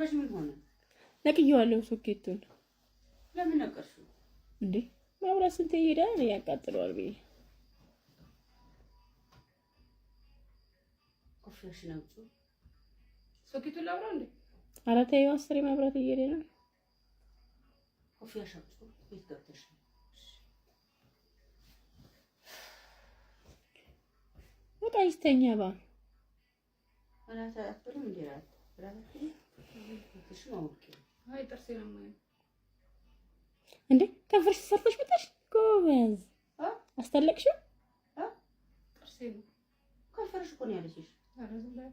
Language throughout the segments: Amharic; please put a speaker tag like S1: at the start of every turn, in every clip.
S1: ስልክሽ ምን ሆነ?
S2: ነቅዬዋለሁ ሶኬቱን።
S1: ለምን ነቀልሽው
S2: እንዴ? መብራት ስንት ይሄዳል ያቃጥለዋል ብዬ።
S1: ኮፍያሽን አውጪው።
S3: ሶኬቱን ላብራው እንዴ?
S2: ኧረ ተይው፣ አስሬ መብራት እየሄደ ነው።
S1: ኮፍያሽ አውጪው። ቤት ገብተሽ ነው።
S2: በቃ ይስተኛ ባ
S1: እራት አትበልም እንዴ? እራት እራት አትበልም? ፊትሽን አውልቂው።
S3: አይ ጥርሴ ነው የማየው።
S2: እንዴ ከንፈርሽ ተሰርተሽ መጣሽ? ጎበዝ። አስታለቅሽው?
S3: ጥርሴ ነው።
S1: ከንፈርሽ እኮ ነው ያለችሽ።
S3: ኧረ ዝም በይ።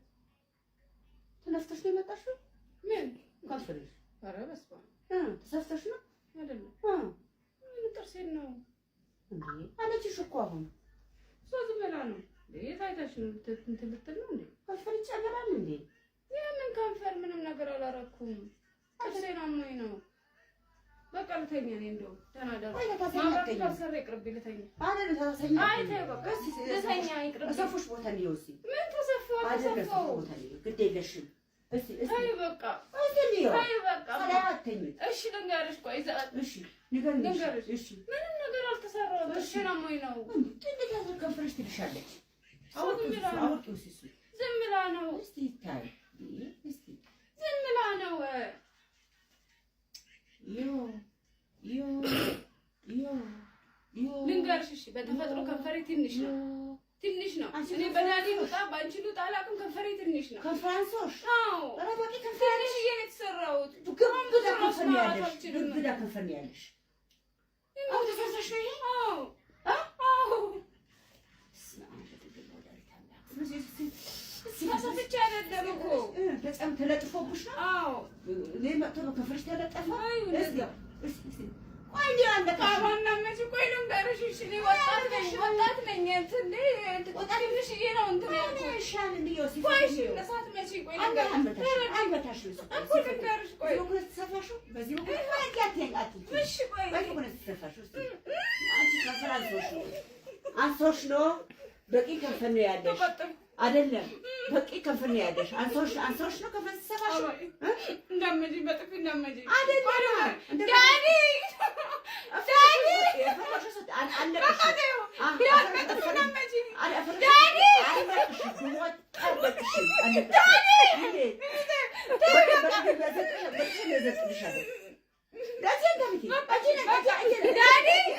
S1: ተነፍተሽ ነው የመጣሽው?
S3: ምን?
S1: ከንፈርሽ።
S3: ኧረ በስመ አብ።
S1: ተሰፍተሽ ነው?
S3: አይደለም። ምን ጥርሴን ነው
S1: እንዴ አለችሽ እኮ አሁን።
S3: እሷ ዝም ብላ ነው። የት አይታሽ ነው? እንትን ልትል ነው እንዴ?
S1: ከንፈር ይጨመራል እንዴ?
S3: የምን ከንፈር? ምንም ነገር አላረኩም። ጥርሴን አሞኝ ነው። በቃ ልተኛ። እኔ እንደውም ደህና ደሩ። ማብራት ካልሰራ ይቅርብኝ፣ ልተኛ። አይ ተይው በቃ ልተኛ፣ ይቅርብኝ።
S1: ሰፉሽ ቦታ ነው እስኪ።
S3: ምን ተሰፋ? ተሰፋው
S1: ቦታ ነው። ግድ የለሽም። እስኪ እስኪ
S3: ተይው በቃ ተይው በቃ። እሺ ልንገርሽ፣ ቆይ
S1: እሺ ንገሪኝ። እሺ
S3: ምንም ነገር አልተሰራም። ጥርሴን አሞኝ ነው።
S1: እንዴት ከንፈርሽ ትልሻለች? አውቂው እስኪ።
S3: ዝም ብላ ነው።
S1: እስኪ ይታይ እስኪ።
S3: ዝም ብላ ነው።
S1: ዮ ዮ ዮ ዮ
S3: ልንገርሽ፣ እሺ በተፈጥሮ ከንፈሬ ትንሽ ነው፣ ትንሽ ነው። እኔ በዳዲ ልውጣ በአንቺ ልውጣ አላውቅም። ከንፈሬ ትንሽ ነው።
S1: ከንፈር አንሶሽ?
S3: አዎ።
S1: ኧረ በቂ ከንፈር አለሽ።
S3: ትንሽዬ ነው የተሰራሁት።
S1: ግብዳ ከንፈር ነው ያለሽ። ግብዳ ከንፈር ነው ያለሽ። አሁን ተሰርተሽ ነው ይሄ?
S3: አዎ አዎ። ተሰፍቼ አይደለም እኮ
S1: በጣም ተለጥፎብሽ ነው።
S3: አዎ።
S1: እኔ መጥቶ ነው ከንፈርሽ ተለጠፈ።
S3: አይ
S1: እስኪ እስኪ ቆይ እንዲህ አለቀሽ።
S3: አባና መቼ ቆይ ልንገርሽ፣ እሺ እኔ ወጣት ነኝ፣ ወጣት ነኝ። እንትን ትንሽዬ ነው እንትን ያልኩት። ቆይ እሺ ሳትመጪ ቆይ ልንገርሽ እኮ ልንገርሽ፣ ቆይ እሺ ቆይ
S1: አንሶሽ ነው። በቂ ከንፈር ነው ያለሽ አይደለም? በቂ ከንፈር ነው ያለሽ። አንሶሽ አንሶሽ ነው ከንፈር ተሰፋሽ
S3: እንዳትመጪ፣ በጥፊ እንዳትመጪ።
S1: አይደለም
S3: daddy daddy